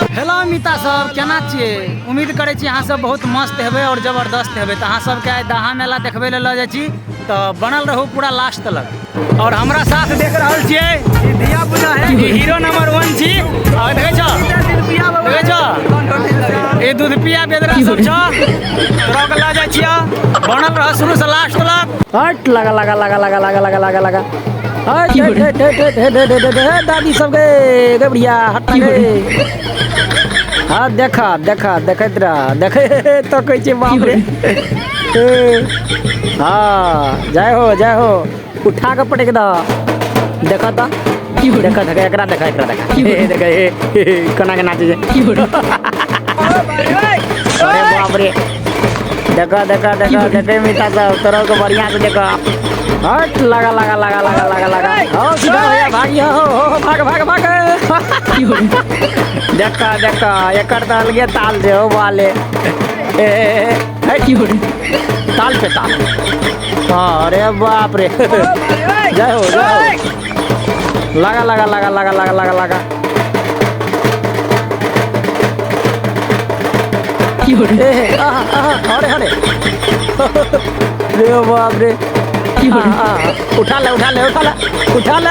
Hello मिता सब, केना छियै? उम्मीद करै छी अहाँ सब बहुत मस्त हेबै और जबरदस्त हेबै। तऽ अहाँ सबके आइ दाहा मेला देखबै लए लऽ जाइ छी, तऽ बनल रहू पूरा लास्ट तलक। और हमरा साथ देख रहल छियै ई धिया पुता है, ई हीरो नंबर 1 छी। और देखै छौ, देखै छौ ई दूधपिया बेदरा सब छौ, तोरा के लऽ जाइ छियौ। बनल रह शुरू से लास्ट तलक। हट लगा लगा लगा लगा लगा लगा लगा लगा। हट हट हट हट हट हट हट हट हट दादी सब गे गे बुढ़िया हट ना गे। हाँ देखा देखा देखैत रह देखे तो कहै छै बाप रे। हाँ जय हो जय हो, उठा के पटक दह। देख त देख देख एकरा देख एकरा देख देख केना के नाचै छै। अरे बाप रे, देख देख देख देखे मिता सब तोरा के बढ़िया से देख। हट लगा लगा लगा लगा लगा लगा। हो सीधा भैया भागी हो, हो, हो, भाग भाग भाग। देख देख एकर तऽ अलगे ताल छै हो बाले। ए, ए, ए, ताल पे ताल। हाँ, अरे बाप रे। जय हो जय हो। लगा लगा लगा लगा लगा लगा लगा। ए, आहा, आहा, अरे, अरे। रे बाप रे। आहा, आहा। उठा ले उठा ले उठा ले उठा ले।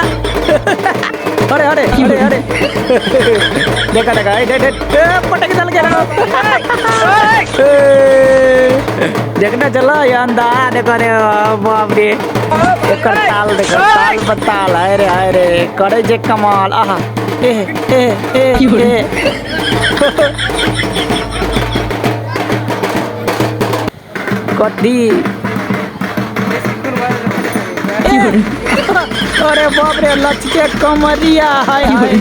अरे, अरे, अरे, अरे। देखा, देखा, ए, ए, ए, पटक दल के रहो। ए, देखना चलो, ये अंधा, देखो रे, बाप रे। एकर ताल देखो, ताल पर ताल, हाय रे, हाय रे, करे जे कमाल। आहा, ए, ए, ए, ए। कथी? अरे बाप रे, लचके कमरिया, हाय हाय।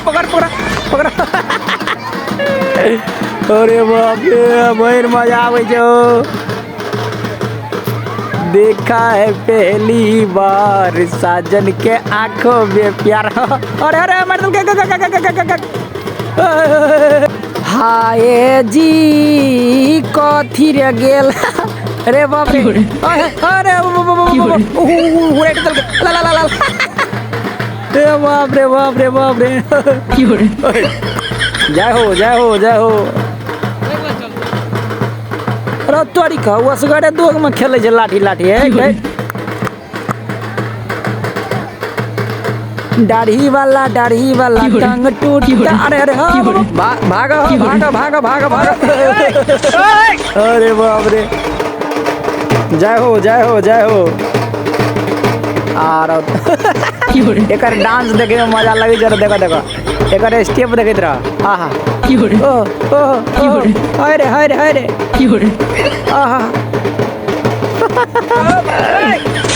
पकड़ पकड़ पकड़। अरे बाप रे, बड़ मजा आबै छै। देखा है पहली बार साजन के आंखों में प्यार। अरे अरे मार दल के। हाय जी, कथी रे गेल अरे बाप रे। अरे ला ला ला ला। रे बाप रे बाप रे बाप रे। जय हो जय हो जय हो। अरे तोरी का असगरे दोग में खेले छै लाठी लाठी। हे दाढ़ी वाला दाढ़ी वाला टांग टूट। अरे अरे हाँ, भाग भाग भाग भाग भाग। अरे बाप रे, जय हो जय हो जय हो। आर एकर डांस देखे में मजा लगे छै। देखो देखो एकर स्टेप देखैत रह। आहा, ओ ओ ओ, हाय रे हाय रे हाय रे। आहा,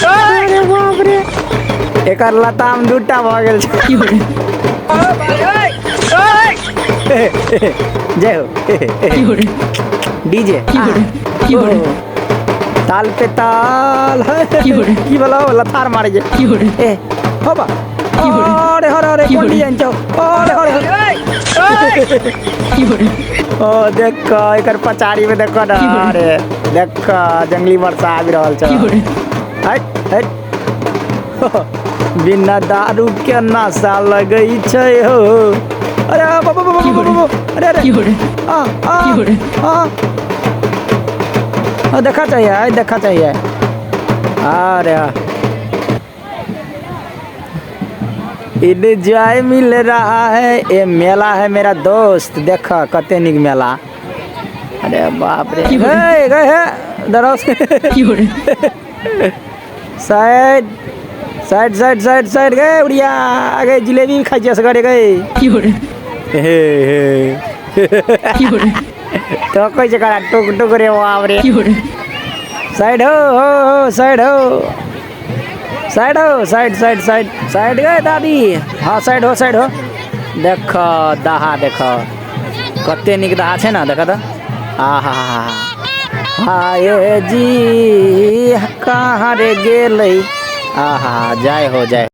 अरे बाप रे, एकर लताम दूटा भऽ गेल छै। जय हो डीजे, ताल पे ताल। की बोला लथार मारे जे। ए होबा, अरे हरे अरे कोन डिजाइन छौ। अरे अरे ओ देख एकर पचारी में देखो ना। अरे देख जंगली वर्षा आबि रहल छै। हट हट, बिना दारू के नशा लगै छै हो। अरे बाबा बाबा बाबा, अरे अरे आ आ आ, देखा चाहिए देखा चाहिए। अरे एंजॉय मिल रहा है। ये मेला है मेरा दोस्त, देख कते निक मेला। अरे बाप रे, गए गए दरोस। Side side side side side गए उड़िया गए। जिलेबी खाइ छियै असगरे गए। हे हे तो कहै छै करा टुक टुक। रे बाप रे, साइड हो हो हो, साइड हो साइड हो, साइड साइड साइड साइड गए दादी। हाँ साइड हो साइड हो। देख दाहा देख कते निक दाहा छै ना, देख त। आहा हाय जी, कहाँ रे गेलै। आहा जय हो जय।